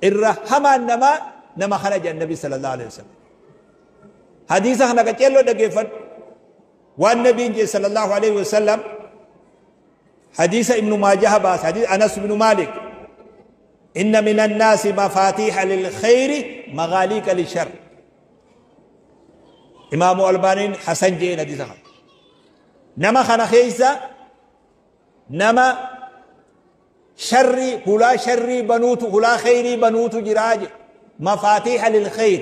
Irra hamaan namaa nama kana jedhan Nabi sallallahu alaihi wasallam. Hadiisa kana qaceelloo dhaggeeffadhu. Waan Nabiin jedhe sallallahu alaihi wasallam, hadiisa Ibnu Maajaha baase, hadiisa Anas ibnu Maalik. Inna min annaasi mafaatiiha lilkhayri magaaliiqa lishar. Imaamu Albaaniin hasan jeen hadiisa kana. Nama kana keessa nama sharrii, hulaa sharrii banuutu, hulaa khayrii banuutu jiraa jedhe. Mafaatiiha lilkhayr,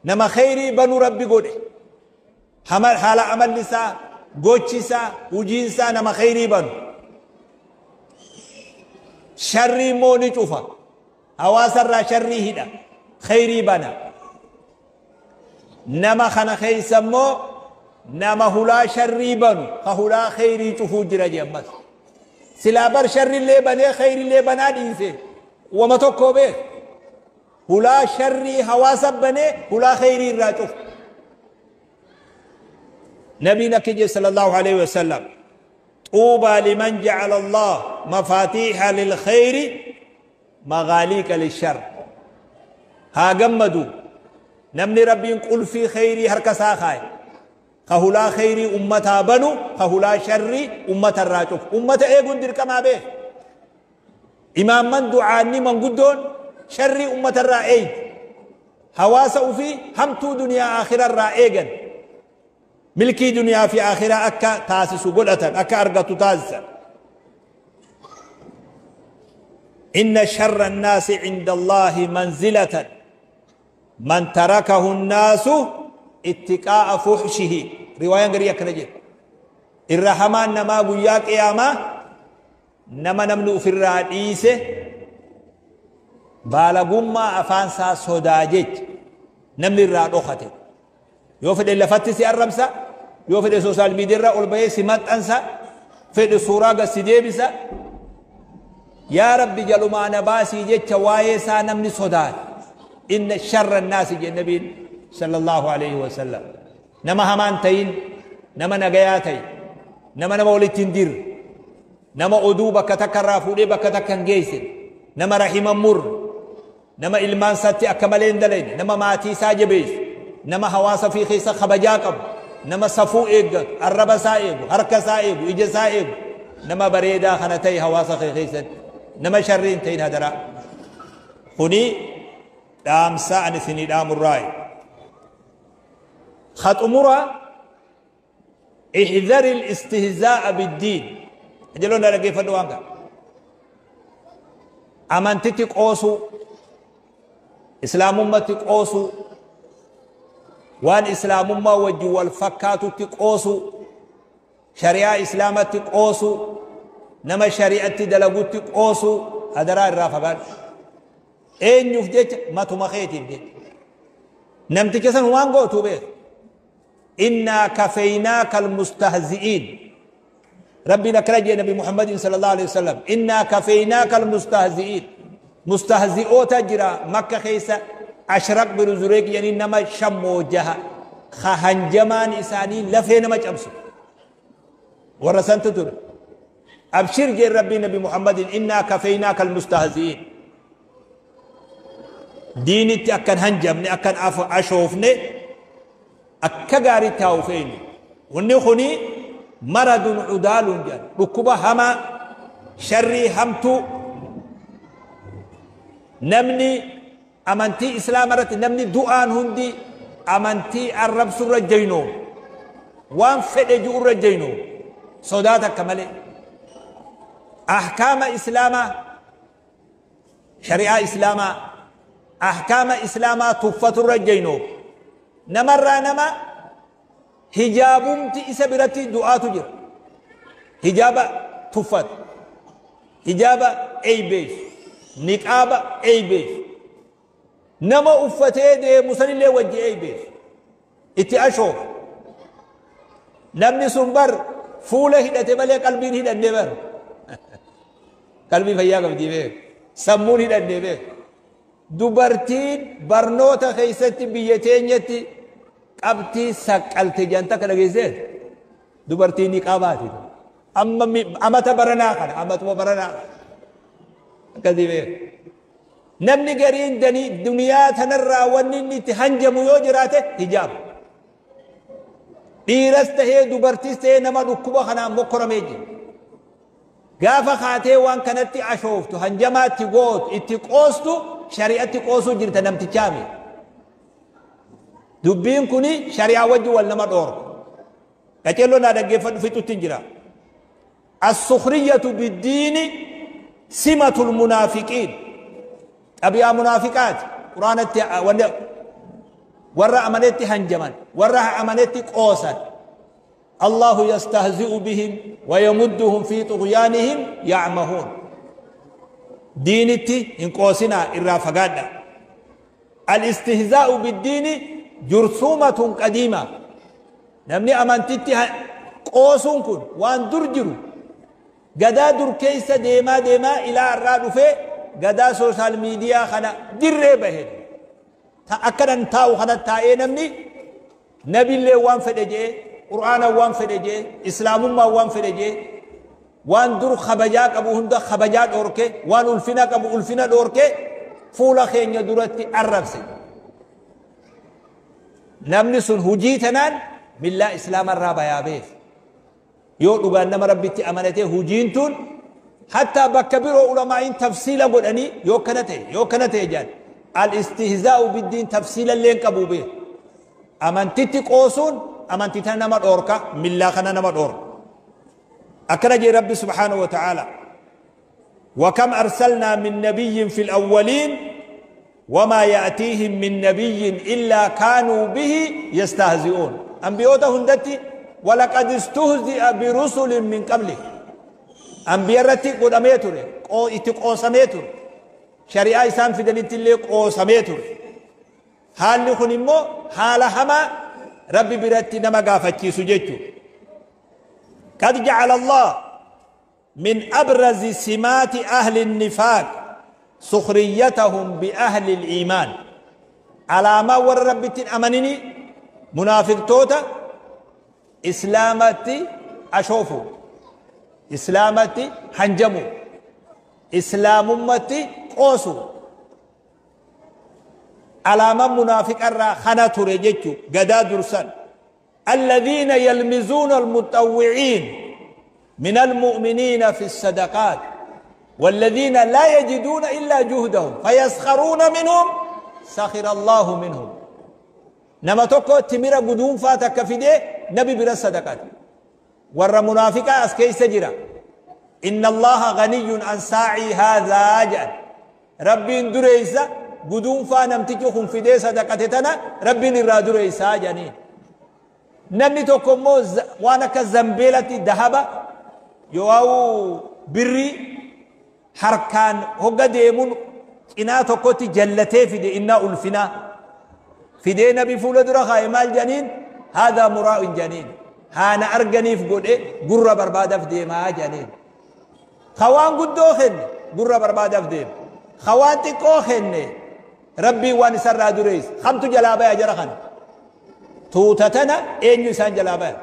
nama khayrii banuu Rabbi godhe. Haala amalli isaa, gochi isaa, hojiin isaa nama khayrii banu. Sharrii immoo ni cufa, hawaasarraa sharrii hidha, khayrii bana. Nama kana keessa immoo nama hulaa sharrii banu ka hulaa khayrii cufuu jira jee. Ammas silaa bar sharrillee banee khayrillee banaa dhiise wama tokko beek. Hulaa sharrii hawaasa banee hulaa khayrii irraa cufu. Nabiin akka jedhe sallallahu alaihi wasallam: طوبى لمن جعل الله مفاتيح للخير مغاليق للشر. Haa gammadu namni Rabbiin qulfii khayrii harka isaa kaaye, ka hulaa khayrii ummataa banu, ka hulaa sharrii ummata irraa cufu. Ummata eeguun dirqamaa beek. Imaamman, du'aanni, manguddoon sharrii ummata irraa eeydi, hawaasa ufii hamtuu duniyaa aakhira irraa eegan, milkii duniyaa fi aakhiraa akka taasisu godhatan, akka argatu taasisan. إن شر الناس عند الله منزلة من تركه الناس اتقاء فحشه. رواية غرية كنجي. الرحمن نما قيا قيامة نما نمنو في الرئيس بالغما أفانسا صداجج نمني الرادوخته. Yoo fedhe lafatti si arrabsa, yoo fedhe social media irra ol bahee si maxxansa, fedhe suuraa gad si deebisa. Yaa Rabbi, jalumaa na baasii jecha waa'ee isaa namni sodaate. إن شر الناس jedhe Nabiin sallallahu alaihi wasallam. Nama hamaan tayin, nama nagayaa tayi, nama nama walitti hin dirre, nama oduu bakka takka irraa fuudhee bakka takka hin geessine, nama rahima murre, nama ilmaan isaatti akka malee hin dalayne, nama maatii isaa jabeessu, nama hawaasa fi keessa kabajaa qabu, nama safuu eeggatu, arraba isaa eegu, harka isaa eegu, ija isaa eegu, nama bareedaa kana ta'e hawaasa kee keessatti, nama sharrii hin ta'in hadaraa. Kuni dhaamsa ani isinii dhaamurraayi. Khaxumura: احذر الاستهزاء بالدين. Jeloon dhaggeeffadhu waan kana. Amantitti qoosuu, islaamummatti qoosuu, waan islaamummaa wajjin wal fakkaatutti qoosuu, shari'aa islaamatti qoosuu, nama shari'atti dalagutti qoosuu hadaraa irraa fagaadhu. Eenyuuf jecha? Matuma keetiif jecha. Namticha san waan gootu beeku. إنا كفيناك المستهزئين. Rabbiin akkana jee Nabi Muhammadin sallallahu alaihi wasallam: إنا كفيناك المستهزئين. Mustahzi'oota jira Makka keessa, Ashraq bin Zureeq jedhanii, nama shammoo jaha ka hanjamaan isaanii lafee nama cabsu, warra santu ture. Abshir jeen Rabbiin Nabi Muhammadin: إنا كفيناك المستهزئين. Diinitti akkan hanjamne, akkan ashoofne, akka gaariitti haa ufeenu. Wanni kuni مرض عضال jedhan, dhukkuba hamaa, sharrii hamtuu. Namni amantii islaama irratti, namni du'aan hundi amantii arrabsurra jaynoo, waan fedhe ji'urra jaynoo, sodaa takka malee ahkaama islaamaa, shari'aa islaamaa, ahkaama islaamaa tuffaturra jaynoo. Namarraa nama hijaabumti isa biratti du'aatu jira, hijaaba tuffatu, hijaaba eeybeessu, niqaaba eeybeessu, nama uffatee deemu sanillee wajji eeybeessu, itti ashoofu. Namni sun bar fuula hidhate malee qalbiin hidhanne bar. Qalbii fayyaa qabdii beek, sammuun hidhanne beek. Dubartiin barnoota keessatti biyya teenyatti qabxii saqqalte janta kana dhageessee, dubartiin niqaabaati. Amma amata baranaa kana, amatuma baranaa kana akkasii beek. Namni gariin duniyaa tanarraa wanni inni itti hanjamu yoo jiraate hijaaba. Dhiiras tahee dubartis tahee nama dhukkuba kanaan mokkoramee jira. Gaafa kaatee waan kanatti ashooftu, hanjamaa itti gootu, itti qoostu, shari'atti qoosuu jirta namtichaami. Dubbiin kuni shari'aa wajji wal nama dhoorka. Qaceelloo naa dhaggeeffadhu, fixutti hin jira. As-sukhriyatu biddiini simatul munaafiqiin. Xabi'aa munaafiqaati. Quraanatti wanni warra amanetti hanjaman, warra amanetti qoosan. Allahu yastahzi'u bihim wa yamudduhum fi tughyaanihim ya'mahuun. Diinitti hin qoosinaa, irraa fagaadha. Al-istihzaa'u biddiini jursuumatun qadiima. Namni amantitti qoosuun kun waan dur jiru, gadaa dur keessa deemaa deemaa ilaa irraa dhufee gadaa social media kana dirree bahe. Ta akkanan taa'u kana taa'ee namni nabillee waan fedhe je'e, qur'aana waan fedhe je'e, islaamummaa waan fedhe je'e, waan dur kabajaa qabu hunda kabajaa dhoorke, waan ulfina qabu ulfina dhoorke, fuula keenya duratti arrabse. Namni sun hujii tanaan millaa islaamarraa bayaa beef. Yoo dhugaan nama rabbitti amanatee hujiin tun hattaa bakka biroo ulamaa'iin tafsiila godhanii yoo kana ta'e yoo kana ta'e jedhan, al-istihzaa'u biddiin tafsiila illee qabu beek. Amantitti qoosuun amantii tana nama dhoorka, millaa kana nama dhoorka. Akkana jee Rabbi subhaanahu wa ta'ala: وكم أرسلنا من نبي في الأولين وما يأتيهم من نبي إلا كانوا به يستهزئون. أنبيوتا هندتي ولقد استهزئ برسل من قبله. أنبياء رتي قدامي توري قو إتي قوسامي توري، شريعة إسان في دليل اللي قوسامي توري. حال كن إمو حال هما ربي برتي نما غافتشي سجيتشو. قد جعل الله من أبرز سمات أهل النفاق سخريتهم بأهل الإيمان. على ما ور ربي أمنني منافق توتا إسلامتي أشوفه، إسلامتي هنجمو، إسلامتي قوسو. على ما منافق الرا خنا ترجتشو قدا درسا. الذين يلمزون المتطوعين من المؤمنين في الصدقات والذين لا يجدون إلا جهدهم فيسخرون منهم سخر الله منهم. نما توكو تميرا قدوم فاتك في دي نبي برا الصدقات ور منافقة أسكي سجرا. إن الله غني عن ساعي هذا أجل. ربي دريسا قدوم فانمتجهم في دي صدقتنا ربي نرا دريسا جنين. نمني توكو مو وانا كزنبيلتي ذهب يواو بري حركان هوغا ديمون إنا توكوتي جلتي في دي إنا ألفنا في دي نبي فولد رخا مال جنين. هذا مراء جنين. هانا أرغني في قد إيه قرة بربادة في دي ما جنين. خوان قدوخن قرة بربادة في دي خوان تكوخن ربي وان سر دريس خمت جلابة يا جرخن توتتنا إن يسان جلابة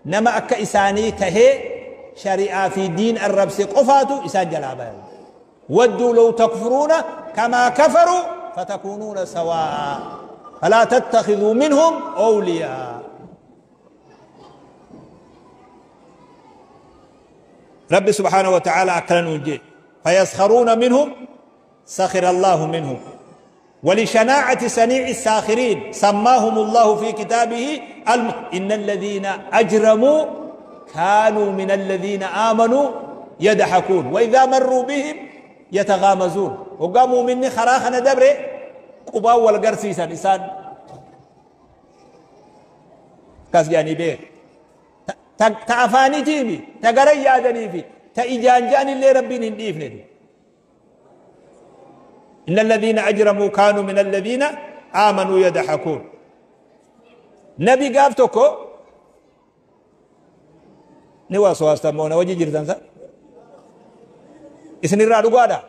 نما أكا إساني تهي شريعة في دين الرب سقفاتو إسان جلابة. ودوا لو تكفرون كما كفروا فتكونون سواء فلا تتخذوا منهم أولياء. رب سبحانه وتعالى أكلن وجه فيسخرون منهم سخر الله منهم. ولشناعة سنيع الساخرين سماهم الله في كتابه إن الذين أجرموا كانوا من الذين آمنوا يضحكون وإذا مروا بهم يتغامزون. وقاموا مني خراخنا دبري قبا والقرسيسا إنسان كاس يعني بيه تعفاني تيمي تقري يادني في تإجان اللي ربي ننديفني. إن الذين أجرموا كانوا من الذين آمنوا يضحكون. نبي قافتكو نوا سواستمونا وجي جرتان إسن الرادو قادا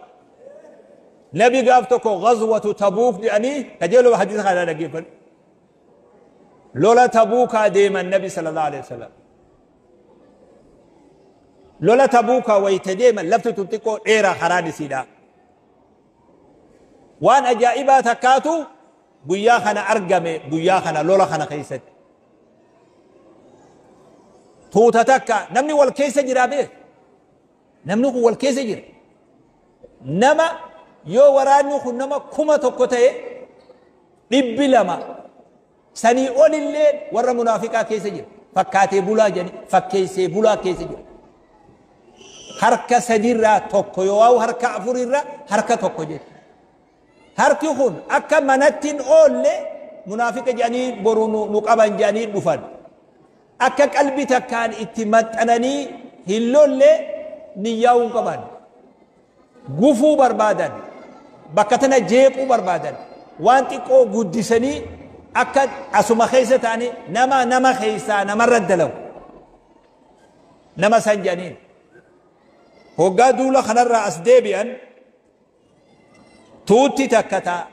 نبي قافتكو غزوة تبوك يعني تجيلو حديث خالا نقيفا لولا تبوك ديما النبي صلى الله عليه وسلم لولا تبوك ويتديما لفتو تنتكو إيرا خراني سيدا. Waan ajaa'ibaa takkaatu guyyaa kana argame, guyyaa kana lola kana keessatti. Tuuta takka namni wal keessa jira beek. Namni kun wal keessa jira. Nama yoo waraanni kun nama 1000 ta'e, 200 sanii olillee warra munaafiqaa keessa jira. Fakkaatee bulaa jedhanii fakkeessee bulaa keessa jira. Harka sadiirraa tokko yoo harka afurirraa harka tokko jedhu. Harki kun akka manatti hin oolle, munaafiqa jedhanii boru nu qaban jedhanii dhufan. Akka qalbii takkaan itti maxxananii hin lolle niyyaa'uu hin qaban. Gufuu barbaadan. Bakka tana jeequu barbaadan. Waan xiqqoo guddisanii akka asuma keessa ta'anii nama nama keessaa namarra dalagu. Nama san jedhaniin. Hoggaa duula kanarraa as deebi'an, tuutti takka ta'a.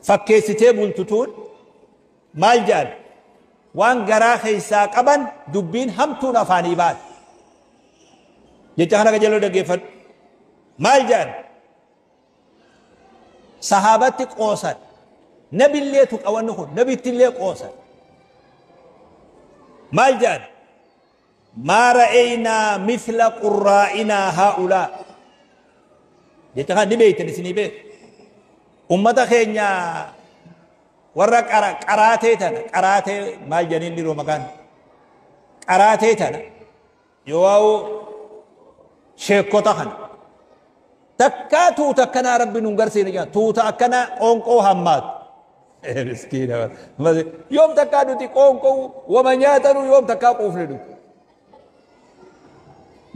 Fakkeessitee bultutuun maal jedhan? Waan garaa keessaa qaban dubbiin hamtuun afaanii baate. Jecha kana qajeeloo dhaggeeffadhu. Maal jedhan? Sahaabatti qoosan. Nabillee tuqa wanni kun, nabittillee qoosan. Maal jedhan? "Maa ra'aynaa mithla qurraa'inaa haa'ulaa." Jecha kana ni beektan, isinii beeku. Ummata keenya warra qaraatee tana, qaraatee maal jedhaniin dhiroo maqaan qaraatee tana, yoo waa'u sheekota kana, takkaa tuuta akkanaa Rabbi nun garsiine jedha, tuuta akkanaa qoonqoo hammaatu. Miskiina, yoom takkaa nuti qoonqoo wama nyaatanu, yoom takkaa quufne nuti?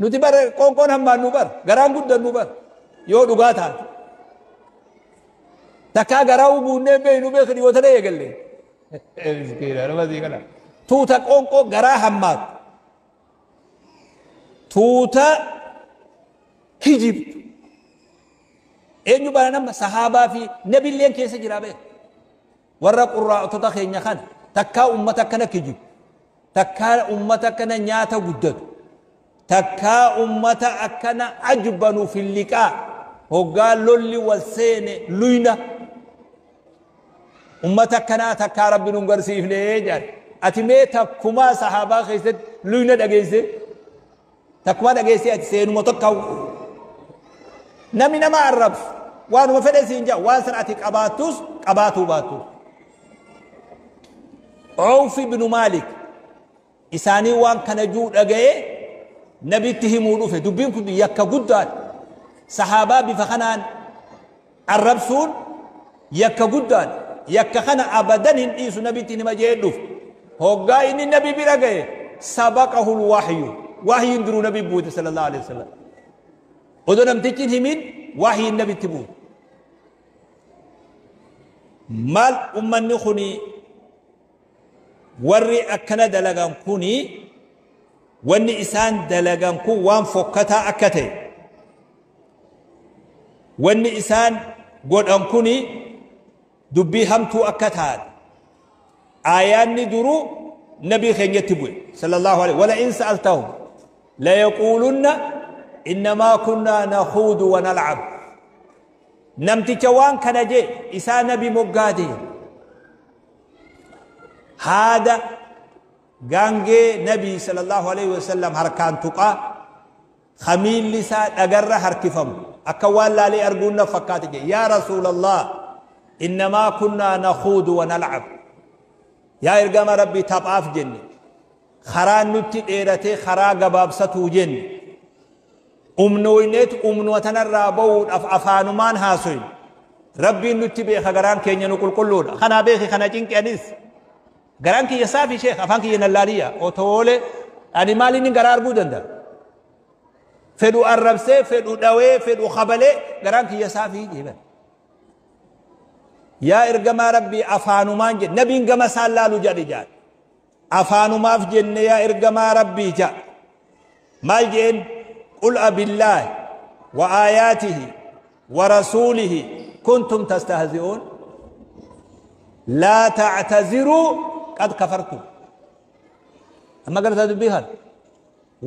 Nuti bara qoonqoon hammaan nu bara garaan guddannu bara yoo dhugaa taate. Takkaa garaa guunnee beeynu beekni yoo tana eegalle. Miskiina, nama sii kana. Tuuta qoonqoo garaa hammaatu. Tuuta kijibtu. Eenyu bara nama sahaabaa fi nabilleen keessa jira beeku. Warra qurraa'otota keenya kana takkaa ummata akkana kijibu. Takkaa ummata akkana nyaata guddatu. Takkaa ummata akkana ajbanu filliqaa. Hoggaa lolli wal seene luyna. Ummata akkanaa takkaa Rabbi nun garsiifne jedhan. Ati mee takkumaa sahaabaa keessatti luyna dhageesse? Takkumaa dhageesse ati seenuma tokko? Namni nama arrabsu waanuma fedhe siin jaa, waan san ati qabaattus qabaatuu baattus. Awf ibnu Maalik isaanii waan kana juu dhaga'ee nabitti himuu dhufe. Dubbiin kun yakka guddaadha. Sahaabaa bifa kanaan arrabsuun yakka guddaadha. Yakka kana abadan hin dhiisu, nabitti hima jee dhufe. Hoggaa inni nabi bira ga'e, sabaqahu lwahyu, wahyiin duruu nabi buute sallallahu alaihi wasallam. Odoo namtichi hin himin wahyiin nabitti buute. Maal ummanni kuni, warri akkana dalagan kuni, wanni isaan dalagan kun waan fokkataa akka ta'e, wanni isaan godhan kuni dubbii hamtuu akka taate, aayaanni duruu nabii keenyatti bu'e sallallahu alaihi: "Wala in sa'altahum la yaquulunna innamaa kunnaa nakhuudu wa nal'ab." Namticha waan kana jee isaa nabi moggaate haada gaangee nabii sallallahu alaihi wasallam harkaan tuqaa, kamiilli isaa dhagarra harkifamu akka waan laalee arguun na fakkaate jee: "Yaa rasuulallah, innamaa kunnaa nakhuudu wa nal'ab. Yaa ergama Rabbii, taphaaf jenne, karaan nutti dheeratee karaa gabaabsatuu jenne, umnooyneet umnuma tanarraa ba'uudhaaf afaanumaan haasoyne. Rabbiin nutti beeka, garaan keenya nu qulqulluudha. Kanaa beeki, kana cinqi. Anis garaan kiyya saafi sheek, afaan kiyya nallaaliya otoole. Ani maal inni garaa arguu danda'a? Fedhu arrabsee, fedhu dhawee, fedhu kabalee, garaan kiyya saafii jeeban. Yaa ergamaa Rabbii, afaanumaan jedhe." Nabiin gama isaan laalu jedhe jedhe, "Afaanumaaf jenne, yaa ergamaa Rabbii," jedha. Maal jeen? "Qul abillaahi wa aayaatihi wa rasuulihi kuntum tastahzi'uun, laa tactaziruu, qad kafartum." Amma gartaa dubbii kana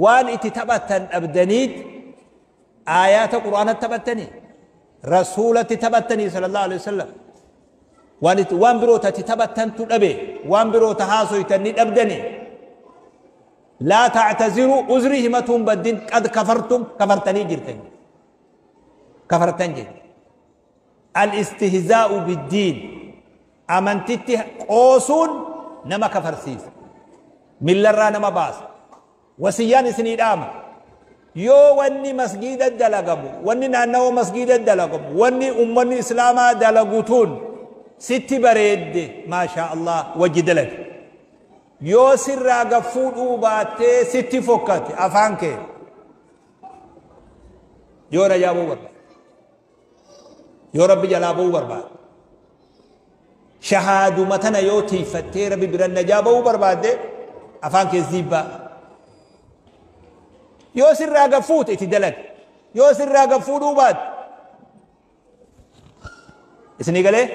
waan itti taphattan dhabdaniit aayaata Qur'aanatti taphattanii. Rasuulatti taphattanii sallallahu alaihi wasallam. Waan itti waan biroo tati taphattantu dhabe waan biroo ta haasoytan ni dhabdani. Laa ta'taziru uzrii himatuun baddin qad kafartum kafartanii jirtan. Kafartan jedhe. Al-istihzaa'u biddiin amantitti qoosuun nama kafarsiisa. Millarraa nama baasa. Wasiyyaan isinii dhaama. Yoo wanni masgiida dalagamu, wanni naannawa masgiida dalagamu, wanni ummanni islaamaa dalagu tun sitti bareedde maashaa Allah wajji dalagi. Yoo sirraa gad fuudhuu baattee sitti fokkate afaan kee yoo najaa ba'uu barbaade yoo rabbi jalaa ba'uu barbaade shahaaduma tana yoo tiifattee rabbi bira najaa ba'uu barbaadde afaan kee ziibbaa yoo sirraa gad fuute itti dalagi yoo sirraa gad fuudhuu baatte isinii galee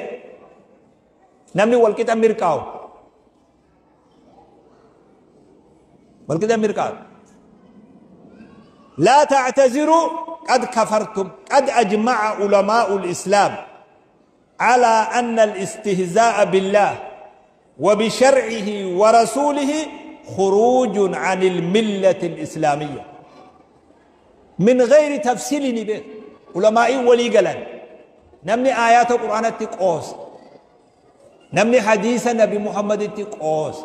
namni walqixa mirqaawu walqixa mirqaawu لا تعتذروا قد كفرتم قد أجمع علماء الإسلام على أن الاستهزاء بالله وبشرعه ورسوله خروج عن الملة الإسلامية من غير تفصيل به علماء ولي قلن نمني آيات القرآن تقوس نمني حديث نبي محمد تقوس